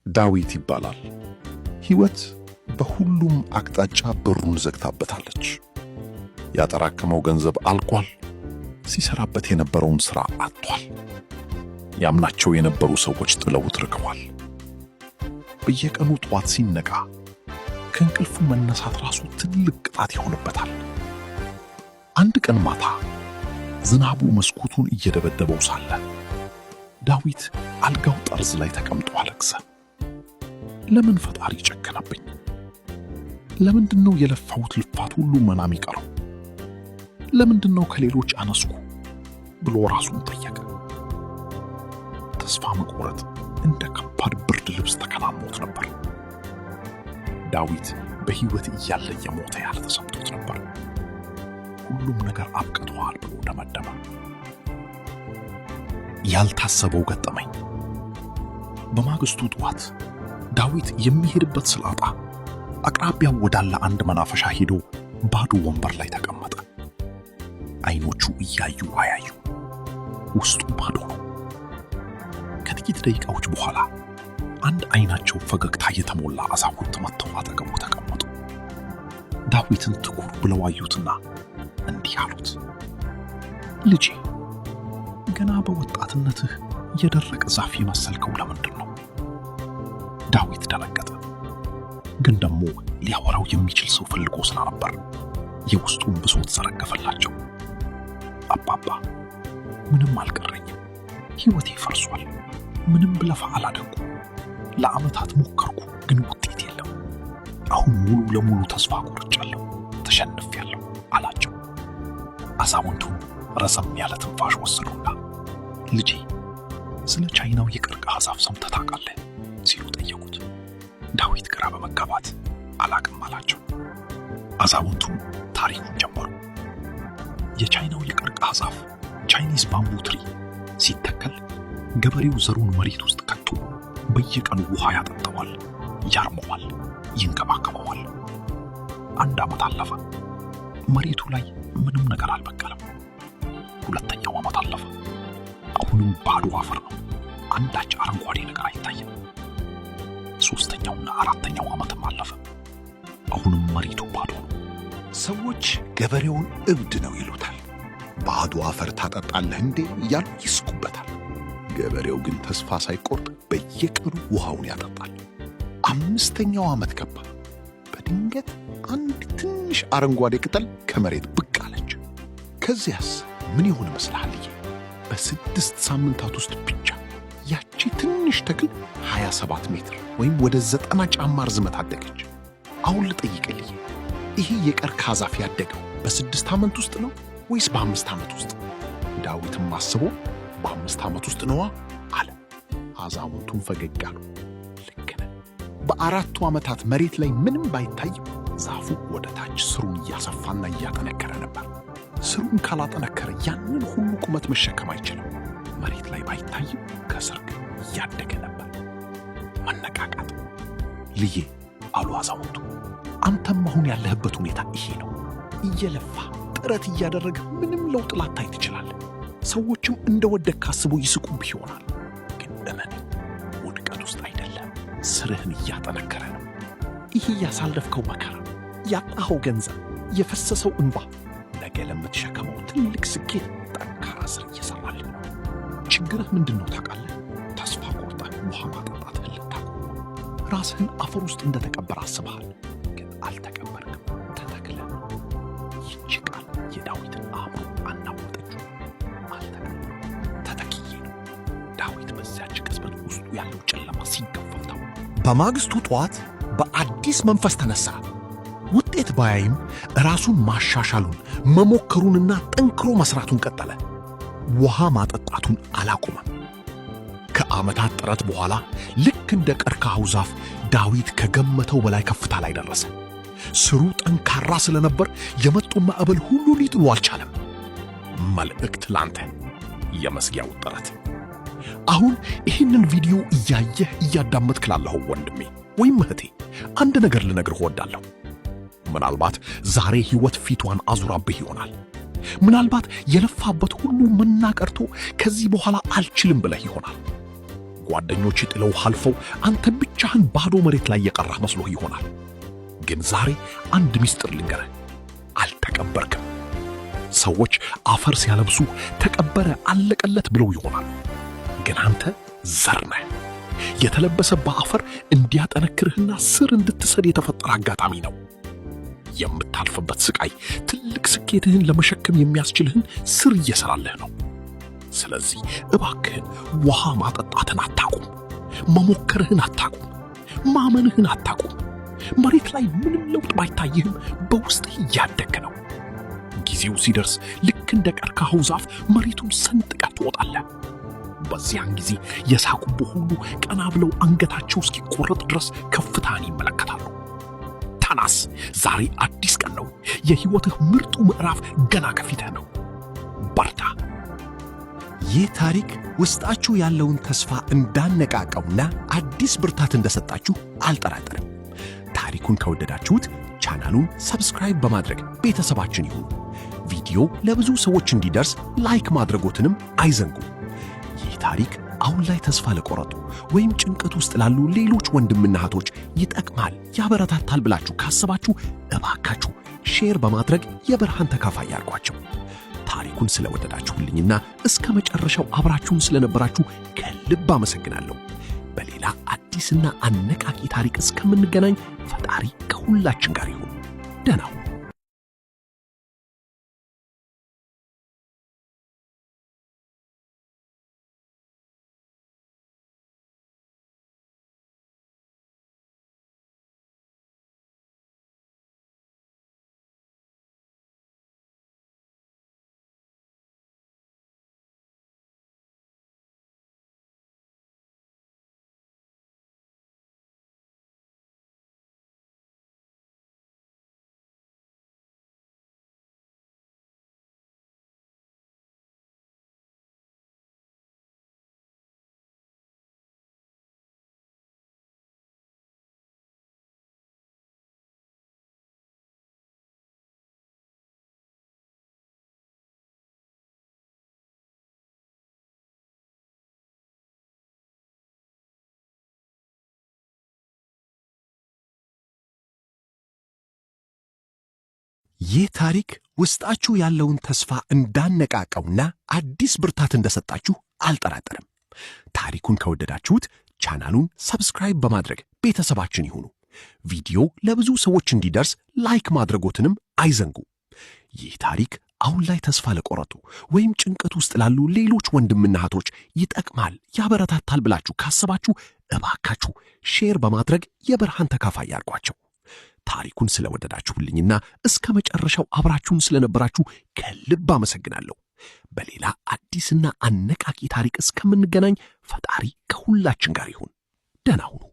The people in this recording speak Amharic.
ዳዊት ይባላል። ሕይወት በሁሉም አቅጣጫ በሩን ዘግታበታለች። ያጠራቀመው ገንዘብ አልቋል። ሲሰራበት የነበረውን ሥራ አጥቷል። ያምናቸው የነበሩ ሰዎች ጥለውት ርቀዋል። በየቀኑ ጠዋት ሲነቃ ከእንቅልፉ መነሳት ራሱ ትልቅ ቅጣት ይሆንበታል። አንድ ቀን ማታ ዝናቡ መስኮቱን እየደበደበው ሳለ ዳዊት አልጋው ጠርዝ ላይ ተቀምጦ አለቀሰ። ለምን ፈጣሪ ጨከነብኝ? ለምንድን ነው የለፋሁት ልፋት ሁሉ መና የሚቀረው? ለምንድን ነው ከሌሎች አነስኩ ብሎ ራሱን ጠየቀ። ተስፋ መቁረጥ እንደ ከባድ ብርድ ልብስ ተከናንቦት ነበር። ዳዊት በሕይወት እያለ የሞተ ያህል ተሰምቶት ነበር። ሁሉም ነገር አብቅቷል ብሎ ደመደመ። ያልታሰበው ገጠመኝ። በማግስቱ ጠዋት ዳዊት የሚሄድበት ስላጣ አቅራቢያው ወዳለ አንድ መናፈሻ ሄዶ ባዶ ወንበር ላይ ተቀመጠ። አይኖቹ እያዩ አያዩ፣ ውስጡ ባዶ ነው። ከጥቂት ደቂቃዎች በኋላ አንድ አይናቸው ፈገግታ የተሞላ አዛውንት መጥተው አጠገቡ ተቀመጡ። ዳዊትን ትኩር ብለው አዩትና እንዲህ አሉት፣ ልጄ፣ ገና በወጣትነትህ የደረቀ ዛፍ የመሰልከው ለምንድን ነው? ዳዊት ደነገጠ። ግን ደግሞ ሊያወራው የሚችል ሰው ፈልጎ ስለነበር የውስጡን ብሶት ዘረገፈላቸው። አባባ፣ ምንም አልቀረኝም። ሕይወቴ ፈርሷል። ምንም ብለፋ አላደግኩም። ለዓመታት ሞከርኩ፣ ግን ውጤት የለም። አሁን ሙሉ ለሙሉ ተስፋ ቆርጫለሁ፣ ተሸንፌያለሁ አላቸው። አዛውንቱም ረዘም ያለ ትንፋሽ ወሰዱና ልጄ፣ ስለ ቻይናው የቀርከሃ ዛፍ ሰምተህ ታውቃለህ? ሲሉ ጠየቁት። ዳዊት ግራ በመጋባት አላቅም አላቸው። አዛውንቱም ታሪኩን ጀመሩ። የቻይናው የቀርከሃ ዛፍ፣ Chinese bamboo tree፣ ሲተከል ገበሬው ዘሩን መሬት ውስጥ ከቶ በየቀኑ ውሃ ያጠጣዋል፣ ያርመዋል፣ ይንከባከበዋል። አንድ ዓመት አለፈ። መሬቱ ላይ ምንም ነገር አልበቀለም። ሁለተኛው ዓመት አለፈ። አሁንም ባዶ አፈር ነው። አንዳች አረንጓዴ ነገር አይታይም። ሶስተኛውና አራተኛው ዓመትም አለፈ። አሁንም መሬቱ ባዶ ነው። ሰዎች ገበሬውን እብድ ነው ይሉታል። ባዶ አፈር ታጠጣለህ እንዴ እያሉ ይስቁበታል። ገበሬው ግን ተስፋ ሳይቆርጥ በየቀኑ ውሃውን ያጠጣል። አምስተኛው ዓመት ገባ። በድንገት አንድ ትንሽ አረንጓዴ ቅጠል ከመሬት ብቅ አለች። ከዚያስ ምን ይሆን ይመስልሃል? በ6 ሳምንታት ውስጥ ብቻ ያቺ ትንሽ ተክል 27 ሜትር ወይም ወደ 90 ጫማ ርዝመት አደገች። አሁን ልጠይቅልህ፣ ይሄ የቀርከሃ ዛፍ ያደገው በ6 ዓመት ውስጥ ነው ወይስ በ5 ዓመት ውስጥ? ዳዊትም አስቦ በ5 ዓመት ውስጥ ነዋ አለ። አዛውንቱም ፈገግ አሉ። ልክ ነህ። በ4ቱ ዓመታት መሬት ላይ ምንም ባይታይም ዛፉ ወደ ታች ስሩን እያሰፋና እያጠነከረ ነበር። ስሩን ካላጠነከረ ያንን ሁሉ ቁመት መሸከም አይችልም። መሬት ላይ ባይታይም ከስር ግን እያደገ ነበር። መነቃቃት። ልጄ፣ አሉ አዛውንቱ፣ አንተም አሁን ያለህበት ሁኔታ ይሄ ነው። እየለፋህ፣ ጥረት እያደረግህ ምንም ለውጥ ላታይ ትችላለህ። ሰዎችም እንደ ወደቅክ አስበው ይስቁብህ ይሆናል። ግን እመን፣ ውድቀት ውስጥ አይደለም፣ ስርህን እያጠነከረ ነው። ይህ ያሳለፍከው መከራ፣ ያጣኸው ገንዘብ፣ የፈሰሰው እንባ ነገ ለምትሸከመው ትልቅ ስኬት ጠንካራ ስር እየሰራልህ ነው። ችግርህ ምንድን ነው ታውቃለህ? ተስፋ ቆርጠህ ውሃ ማጠጣትህን ልታቆም ራስህን አፈር ውስጥ እንደተቀበረ አስበሃል። ግን አልተቀበርክም፣ ተተክለህ። ይህች ቃል የዳዊትን አእምሮ አናወጠችው። አልተቀበርኩም፣ ተተክዬ ነው። ዳዊት በዚያች ቅጽበት ውስጡ ያለው ጨለማ ሲገፈፍ በማግስቱ ጠዋት በአዲስ መንፈስ ተነሳ። ውጤት ባያይም ራሱን ማሻሻሉን፣ መሞከሩንና ጠንክሮ መስራቱን ቀጠለ። ውሃ ማጠጣቱን አላቆመም። ከዓመታት ጥረት በኋላ ልክ እንደ ቀርከሃው ዛፍ ዳዊት ከገመተው በላይ ከፍታ ላይ ደረሰ። ስሩ ጠንካራ ስለነበር የመጣው ማዕበል ሁሉ ሊጥለው አልቻለም። መልእክት ላንተ፣ የመዝጊያው ጥረት። አሁን ይህንን ቪዲዮ እያየህ እያዳመጥክ ላለኸው ወንድሜ ወይም እህቴ አንድ ነገር ልነግርህ እወዳለሁ። ምናልባት ዛሬ ሕይወት ፊቷን አዙራብህ ይሆናል። ምናልባት የለፋህበት ሁሉ መና ቀርቶ ከዚህ በኋላ አልችልም ብለህ ይሆናል። ጓደኞች ጥለው አልፈው አንተ ብቻህን ባዶ መሬት ላይ የቀረህ መስሎህ ይሆናል። ግን ዛሬ አንድ ምስጢር ልንገርህ፣ አልተቀበርክም። ሰዎች አፈር ሲያለብሱ ተቀበረ፣ አለቀለት ብለው ይሆናል። ግን አንተ ዘር ነህ። የተለበሰብህ አፈር እንዲያጠነክርህና ስር እንድትሰድ የተፈጠረ አጋጣሚ ነው። የምታልፍበት ስቃይ ትልቅ ስኬትህን ለመሸከም የሚያስችልህን ስር እየሰራልህ ነው። ስለዚህ እባክህን ውሃ ማጠጣትን አታቁም፣ መሞከርህን አታቁም፣ ማመንህን አታቁም። መሬት ላይ ምንም ለውጥ ባይታይህም በውስጥህ እያደግህ ነው። ጊዜው ሲደርስ ልክ እንደ ቀርከሃው ዛፍ መሬቱን ሰንጥቀህ ትወጣለህ። በዚያን ጊዜ የሳቁብህ ሁሉ ቀና ብለው አንገታቸው እስኪቆረጥ ድረስ ከፍታህን ይመለከታሉ። ተናስ፣ ዛሬ አዲስ ቀን ነው። የሕይወትህ ምርጡ ምዕራፍ ገና ከፊትህ ነው። በርታ። ይህ ታሪክ ውስጣችሁ ያለውን ተስፋ እንዳነቃቀውና አዲስ ብርታት እንደሰጣችሁ አልጠራጠርም። ታሪኩን ከወደዳችሁት ቻናሉን subscribe በማድረግ ቤተሰባችን ይሁኑ። ቪዲዮ ለብዙ ሰዎች እንዲደርስ like ማድረጎትንም አይዘንጉ። ይህ ታሪክ አሁን ላይ ተስፋ ለቆረጡ ወይም ጭንቀት ውስጥ ላሉ ሌሎች ወንድምና እህቶች ይጠቅማል፣ ያበረታታል ብላችሁ ካሰባችሁ እባካችሁ share በማድረግ የብርሃን ተካፋይ ያድርጓቸው። ታሪኩን ስለወደዳችሁልኝና እስከ መጨረሻው አብራችሁን ስለነበራችሁ ከልብ አመሰግናለሁ። በሌላ አዲስና አነቃቂ ታሪክ እስከምንገናኝ ፈጣሪ ከሁላችን ጋር ይሁን። ደህና ሁኑ። ይህ ታሪክ ውስጣችሁ ያለውን ተስፋ እንዳነቃቀውና አዲስ ብርታት እንደሰጣችሁ አልጠራጠርም። ታሪኩን ከወደዳችሁት ቻናሉን subscribe በማድረግ ቤተሰባችን ይሁኑ። ቪዲዮ ለብዙ ሰዎች እንዲደርስ like ማድረጎትንም አይዘንጉ። ይህ ታሪክ አሁን ላይ ተስፋ ለቆረጡ ወይም ጭንቀት ውስጥ ላሉ ሌሎች ወንድምና እህቶች ይጠቅማል፣ ያበረታታል ብላችሁ ካሰባችሁ እባካችሁ share በማድረግ የብርሃን ተካፋይ ያድርጓቸው። ታሪኩን ስለወደዳችሁልኝና እስከ መጨረሻው አብራችሁን ስለነበራችሁ ከልብ አመሰግናለሁ። በሌላ አዲስና አነቃቂ ታሪክ እስከምንገናኝ ፈጣሪ ከሁላችን ጋር ይሁን። ደህና ሁኑ።